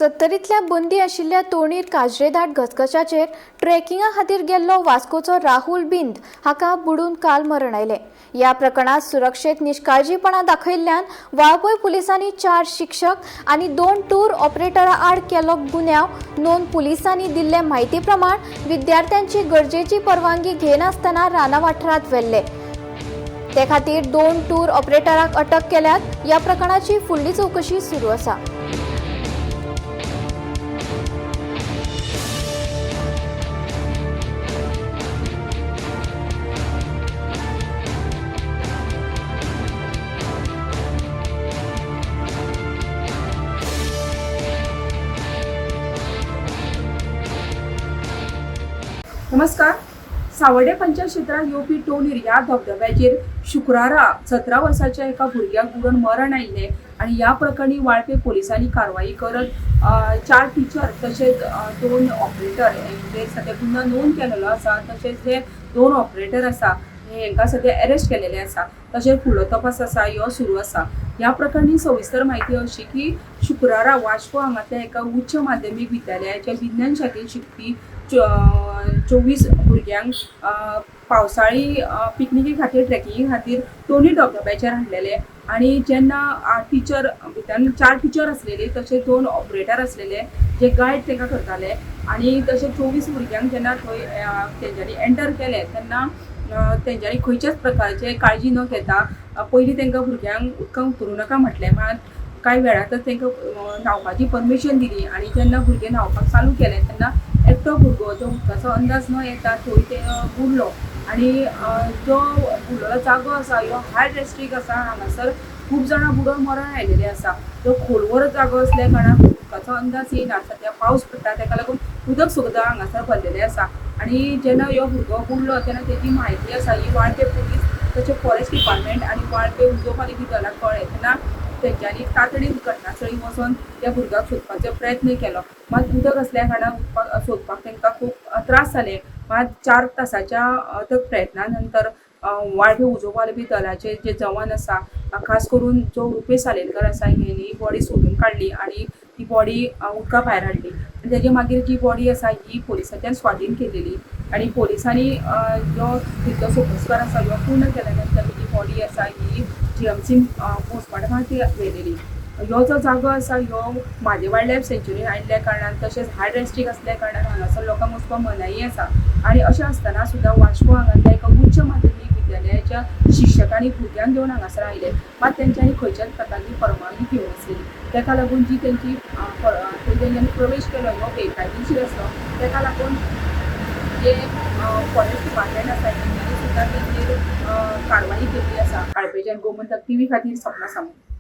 सत्तरींतल्या बंदी आशिल्ल्या तोणीर काजरेधाट घसघशाचेर ट्रेकिंगा खातीर गेल्लो वास्कोचो राहुल बिंद हाका बुडून काल मरण आयलें. ह्या प्रकरणात सुरक्षेत निष्काळजीपणा दाखयल्ल्यान वाळपय पुलिसांनी 4 शिक्षक आनी 2 टूर ऑपरेटरा आड केलो गुन्यांव. नोंद पुलिसांनी दिल्ले म्हायती प्रमाण विद्यार्थ्यांची गरजेची परवानगी घेनासतना राना वाठारांत व्हेल्ले. ते खातीर 2 टूर ऑपरेटराक अटक केल्यात. ह्या प्रकरणाची फुडली चवकशी सुरू आसा. नमस्कार. सावर्डे पंचायत क्षेत्रांत येवपी टोनीर ह्या धबधब्याचेर शुक्रारा 17 वर्साच्या एका भुरग्याक बुडून मरण आयिल्लें आनी ह्या प्रकरणी वाळपे पोलिसांनी कारवाई करत 4 टिचर तशेंच 2 ऑपरेटर हेंचेर सद्या गुन्यांव नोंद केलेलो आसा. तशेंच जे 2 ऑपरेटर आसा हेंकां सद्या अरेस्ट केलेले आसा. तशेंच फुडलो तपास आसा ह्यो सुरू आसा. ह्या प्रकरणी सविस्तर म्हायती अशी की शुक्रारा वास्को हांगांतल्या एका उच्च माध्यमीक विद्यालयाच्या विज्ञान शाखेंत शिकपी 24 भुरग्यांक पावसाळी पिकनिकी खातीर ट्रेकिंगे खातीर टोनी धबधब्याचेर हाडलेले आनी जेन्ना टिचर भितर 4 टिचर आसलेले तशेंच 2 ऑपरेटर आसलेले जे गायड तांकां करताले आनी तशें 24 भुरग्यांक जेन्ना थंय तेंच्यांनी एंटर केले तेन्ना तेंच्यांनी खंयच्याच प्रकारचे काळजी न घेता पयलीं तांकां भुरग्यांक उदकांत उतरूं नाका म्हटलें. मात कांय वेळांतच तांकां न्हांवपाची परमिशन दिली आनी जेन्ना भुरगे न्हांवपाक चालू केलें तेन्ना एकटो भुरगो जो उदकाचो अंदाज न येता थंय ते बुडलो आनी जो बुडलेलो जागो आसा ह्यो हाय रेस्ट्रीक आसा. हांगासर खूब जाणां बुडोन मरण आयिल्ले आसा. जो खोलवर जागो आसल्या कारणान उदकाचो अंदाज येना. सद्या पावस पडटा ताका लागून उदक सुद्दां हांगासर भरलेलें आसा आनी जेन्ना ह्यो भुरगो बुडलो तेन्ना तेजी म्हायती आसा ही वाळपे पुलीस तशें फॉरेस्ट डिपार्टमेंट आनी वाळपे उजो पालिके दलाक कळ्ळें तेन्ना तेंच्यांनी तातडीन घटनास्थळी वचोन त्या भुरग्याक सोदपाचो प्रयत्न केलो. मात उदक आसल्या कारणान सोदपाक तांकां खूब त्रास जाले. मात 4 तासाच्या अथक प्रयत्ना नंतर वाळपे उजो पालोवपी दलाचे जे जवान आसा खास करून जो रुपेश सालेलकर आसा हेणी बॉडी सोदून काडली आनी ती बॉडी उदका भायर हाडली आनी तेजे मागीर जी बॉडी आसा ही पोलिसांच्यान स्वाधीन केलेली आनी पोलिसांनी जो तितलो सोपस्कार आसा ह्यो पूर्ण केल्या नंतर जी बॉडी आसा ही GMC पोस्टमार्टमा ती व्हेलेली. ह्यो जो जागो आसा ह्यो म्हादय वायल्ड लायफ सँच्युरी आयिल्ल्या कारणान तशेंच हाय रेस्ट्रीक आसल्या कारणान हांगासर लोकांक वचपाक मनाई आसा आनी अशें आसतना सुद्दां वास्को हांगांतल्या एका उच्च माध्यमीक विद्यालयाच्या शिक्षकांनी भुरग्यांक घेवन हांगासर आयले. मात तेंच्यांनी खंयच्याच प्रकारची परवानगी घेवनासलेली. ताका लागून जी तेंची तेंच्यांनी प्रवेश केलो ह्यो बेकायदेशीर आसलो. ताका लागून जे फॉरेस्ट डिपार्टमेंट आसा तेंच्यांनी सुद्दां तेंचेर कारवाई केल्ली आसा. वाळपेच्यान गोमंतक टीव्ही खातीर सपना सामंत.